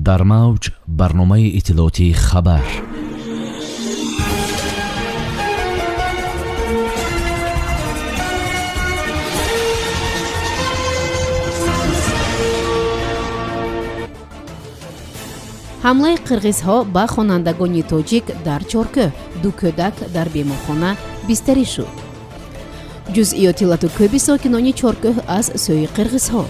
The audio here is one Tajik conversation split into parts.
Дар мавҷ барномаи иттилоотии «Хабар». Ҳамлаи қирғизҳо ба хонандагони тоҷик дар Чоркӯҳ, ду кӯдак дар беморхона бистарӣ шуд. Ҷузъиёти латукӯби сокинони Чоркӯҳ аз сӯи қирғизҳо.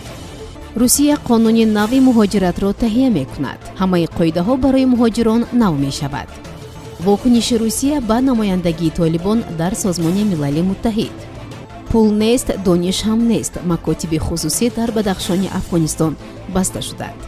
Русия қонуни нави муҳоҷиратро таҳия мекунад. Ҳамаи қоидаҳо барои муҳоҷирон нав мешавад. Вокуниши Русия ба намояндагии Толибон дар Созмони Милали Муттаҳид. Пул нест, дониш ҳам нест. Макотиби хусусӣ дар Бадахшони Афғонистон баста шуданд.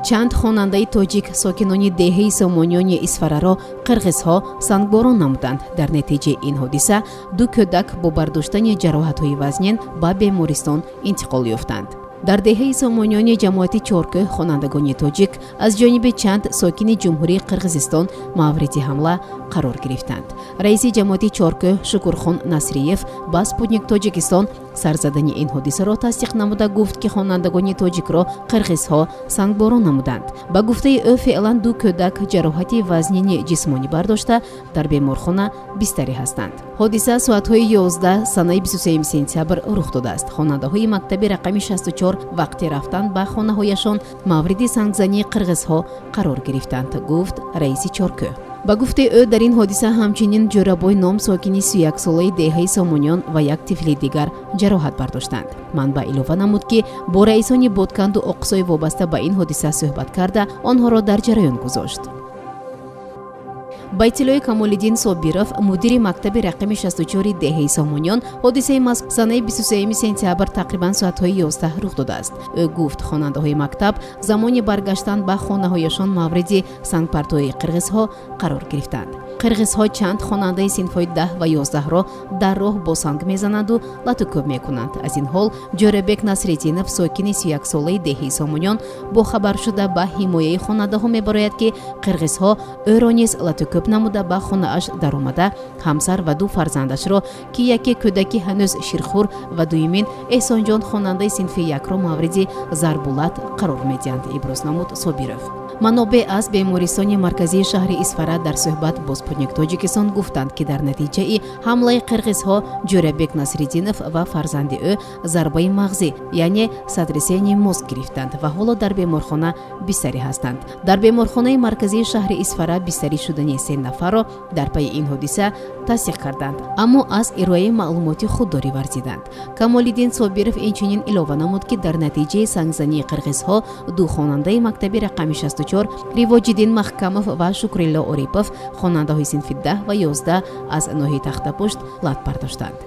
Чанд хонандаи тоҷик, сокинони деҳаи Сомониёни Исфараро қирғизҳо сангборон намуданд. Дар натиҷаи ин ҳодиса ду кӯдак бо бардоштани ҷароҳатҳои вазнин ба бемористон интиқол ёфтанд. Дар деҳаи Сомониёни ҷамоати Чоркӯҳ хонандагони тоҷик аз ҷониби чанд сокини Ҷумҳурии Қирғизистон мавриди ҳамла қарор гирифтанд. Раиси ҷамоати Чоркӯҳ Шукурхон Насриев ба «Спутник Тоҷикистон» сар задани ин ҳодисаро тасдиқ намуда гуфт, ки хонандагони тоҷикро қирғизҳо сангборон намуданд. Ба гуфтаи ӯ, феълан ду кӯдак ҷароҳати вазнини ҷисмонӣ бардошта, дар беморхона бистарӣ ҳастанд. Ҳодиса соатҳои 11 санаи 23 сентябр рух додааст. Хонандаҳои мактаби рақами 64 вақти рафтан ба хонаҳояшон мавриди сангзании қирғизҳо қарор гирифтанд, гуфт раиси Чоркӯҳ. Ба гуфтаи ӯ, дар ин ҳодиса ҳамчунин Ҷӯрабой ном сокини 31-солаи деҳаи Сомониён ва як тифли дигар ҷароҳат бардоштанд. Манбаъ илова намуд, ки бо раисони Бодканду Оқсой вобаста ба ин ҳодиса суҳбат карда, онҳоро дар ҷараён гузошт. Ба иттилои Камолиддин Собиров, мудири мактаби рақами 64 деҳаи Сомониён, ҳодисаи мазкур санаи 23 сентябр тақрибан соатҳои 11 рух додааст. Ӯ гуфт, хонандаҳои мактаб замони баргаштан ба хонаҳояшон мавриди сангпартоии қирғизҳо қарор гирифтанд. Қирғизҳо чанд хонандаи синфҳои 10 ва 11-ро дар роҳ бо санг мезананду латукӯб мекунанд. Аз ин ҳол Ҷӯрабек Насриддинов, сокини 31-солаи деҳаи Сомониён, бохабар шуда, ба ҳимояи хонандаҳо мебарояд, ки қирғизҳо ӯро низ латукӯб намуда, ба хонааш даромада, ҳамсар ва ду фарзандашро, ки яке кӯдаки ҳанӯз ширхӯр ва дуюмин Эҳсонҷон хонандаи синфи якро, мавриди зарбулат қарор медиҳанд, иброз намуд Собиров. Манобеъ аз бемористони марказии шаҳри Исфара дар суҳбат бо «Спутник Тоҷикистон» гуфтанд, ки дар натиҷаи ҳамлаи қирғизҳо Ҷӯрабек Насриддинов ва фарзанди ӯ зарбаи мағзӣ, яъне сотрясение мозг гирифтанд ва ҳоло дар беморхона бистарӣ ҳастанд. Дар беморхонаи марказии шаҳри Исфара бистарӣ шудани се нафарро дар пайи ин ҳодиса тасдиқ карданд, аммо аз ироаи маълумоти худдорӣ варзиданд. Камолиддин Собиров инчунин илова намуд, ки дар натиҷаи сангзании қирғизҳо ду хонандаи мактаби рақами 64, Ривоҷиддин Маҳкамов ва Шукрилло Орипов, хонандаҳои синфи 10 ва 11 аз ноҳияи Тахтапушт, лат бардоштанд.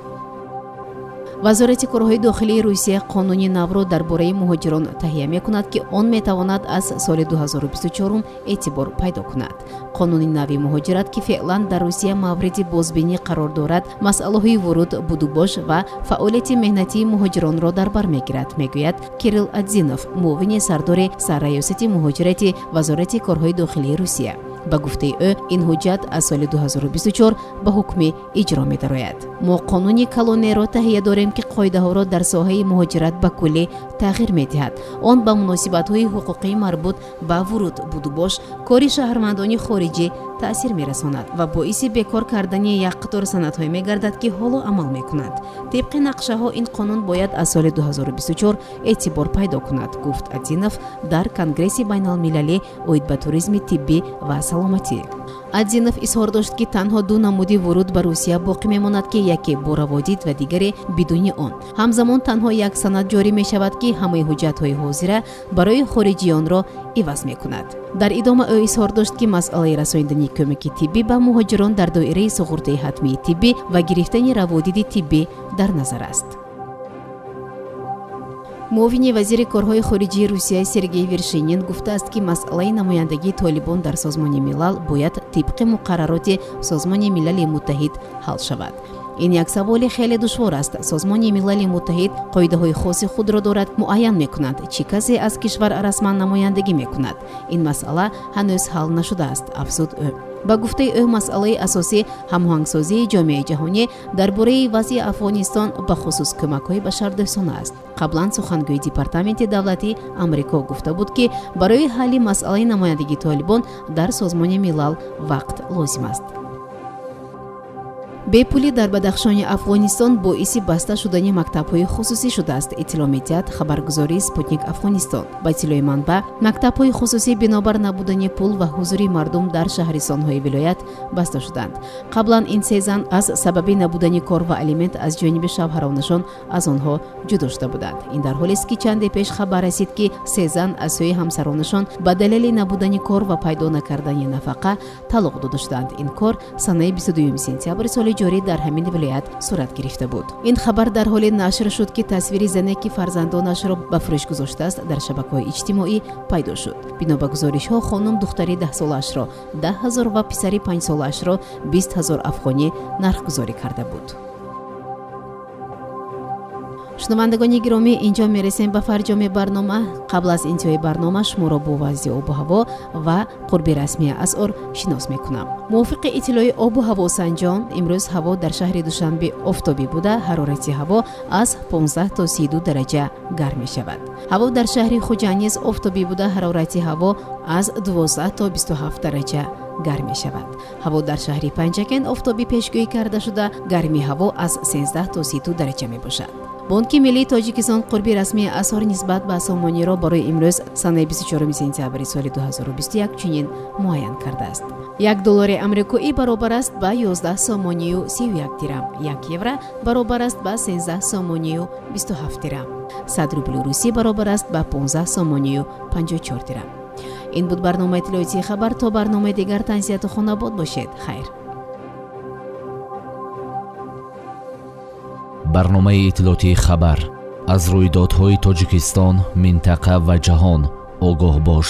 Вазорати корҳои дохилии Русия қонуни навро дар бораи муҳоҷирон таҳия мекунад, ки он метавонад аз соли 2024 эътибор пайдо кунад. Қонуни нави муҳоҷират, ки феълан дар Русия мавриди бозбинӣ қарор дорад, масъалаҳои вуруд, будубош ва фаъолияти меҳнатии муҳоҷиронро дар бар мегирад, мегӯяд Кирилл Адзинов, муовини сардори сарраёсати муҳоҷирати Вазорати корҳои дохилии Русия. Ба гуфтаи ӯ, ин ҳуҷҷат аз соли 2024 ба ҳукми иҷро медарояд. Мо қонуни калонеро таҳия дорем, ки қоидаҳоро дар соҳаи муҳоҷират ба куллӣ тағйир медиҳад. Он ба муносибатҳои ҳуқуқии марбут ба вуруд, будубош, кори шаҳрвандони хориҷӣ таъсир мерасонад ва боиси бекор кардани як қатор санадҳое мегардад, ки ҳоло амал мекунанд. Тибқи нақшаҳо, ин қонун бояд аз соли 2024 эътибор пайдо кунад, гуфт Адзинов дар Конгресси байналмилалӣ оид ба туризми тиббӣ ва саломатӣ. Адзинов изҳор дошт, ки танҳо ду намуди вуруд ба Русия боқӣ мемонад, ки яке бо раводид ва дигаре бидуни он. Ҳамзамон танҳо як санад ҷорӣ мешавад, ки ҳамаи ҳуҷҷатҳои ҳозира барои хориҷиёнро иваз мекунад. Дар идома ӯ изҳор дошт, ки масъалаи расонидани кӯмаки тиббӣ ба муҳоҷирон дар доираи суғуртаи ҳатмии тиббӣ ва гирифтани раводиди тиббӣ дар назар аст. Муовини вазири корҳои хориҷии Русия Сергей Вершинин гуфтааст, ки масъалаи намояндагии Толибон дар Созмони Милал бояд тибқи муқаррароти Созмони Милали Муттаҳид ҳал шавад. Ин як саволи хеле душвор аст. Созмони Милали Муттаҳид қоидаҳои хоси худро дорад, муайян мекунанд, чӣ касе аз кишвар расман намояндагӣ мекунад. Ин масъала ҳанӯз ҳал нашудааст, афзуд ӯ. Ба гуфтаи ӯ, масъалаи асосӣ ҳамоҳангсозии ҷомеаи ҷаҳонӣ дар бораи вазъи Афғонистон, бахусус кӯмакҳои башардӯстона аст. Қаблан сухангӯи Департаменти давлатии Амрико гуфта буд, ки барои ҳалли масъалаи намояндагии Толибон дар Созмони Милал вақт лозим аст. Бепулӣ дар Бадахшони Афғонистон боиси баста шудани мактабҳои хусусӣ шудааст, иттилоъ медиҳад хабаргузории Спутник Афғонистон. Ба иттилои манбаъ, мактабҳои хусусӣ бинобар набудани пул ва ҳузури мардум дар шаҳристонҳои вилоят баста шуданд. Қаблан ин се зан аз сабаби набудани кор ва алимент аз ҷониби шавҳаронашон аз онҳо ҷудо шуда буданд. Ин дар ҳолест, ки чанде пеш хабар расид, ки се зан аз сӯи ҳамсаронашон ба далели набудани кор ва пайдо накардани нафақа талоқ дода шуданд. Ин кор санаи 22 сентябри соли ҷорӣ дар ҳамин вилоят сурат гирифта буд. Ин хабар дар ҳоле нашр шуд, ки тасвири зане, ки фарзандонашро ба фурӯш гузоштааст, дар шабакаҳои иҷтимоӣ пайдо шуд. Бино ба гузоришҳо, хонум духтари 10-солаашро 10 000 ва писари 5-солаашро 20 000 афғонӣ нархгузорӣ карда буд. Шунавандагони гиромӣ, инҷо мерасем ба фарҷоми барнома. Қабл аз интиҳои барнома шуморо бо вазъи обу ҳаво ва қурби расмии асъор шинос мекунам. Мувофиқи иттилои обу ҳавосанҷон, имрӯз ҳаво дар шаҳри Душанбе офтобӣ буда, ҳарорати ҳаво аз 15 то 32 дараҷа гарм мешавад. Ҳаво дар шаҳри Хуҷанд низ офтобӣ буда, ҳарорати ҳаво аз 12 то 27 дараҷа гарм мешавад. Ҳаво дар шаҳри Панҷакент офтобӣ пешгӯӣ карда шуда, гармии ҳаво аз 13 то 32 дараҷа мебошад. Бонки миллии Тоҷикистон қурби расмии асъор нисбат ба сомониро барои имрӯз, санаи 24 сентябри соли 2021, чунин муайян кардааст: 1 доллари амрикоӣ баробар аст ба 11 сомонию 31 дирам, 1 евро баробар аст ба 13 сомонию 27 дирам, 100 рубли русӣ баробар аст ба 15 сомонию 54 дирам. Ин буд барномаи иттилоотии «Хабар». То барномаи дигар тансиҳату хонобод бошед. Хайр. Барномаи иттилоотии «Хабар». Аз рӯйдодҳои Тоҷикистон, минтақа ва ҷаҳон огоҳ бош.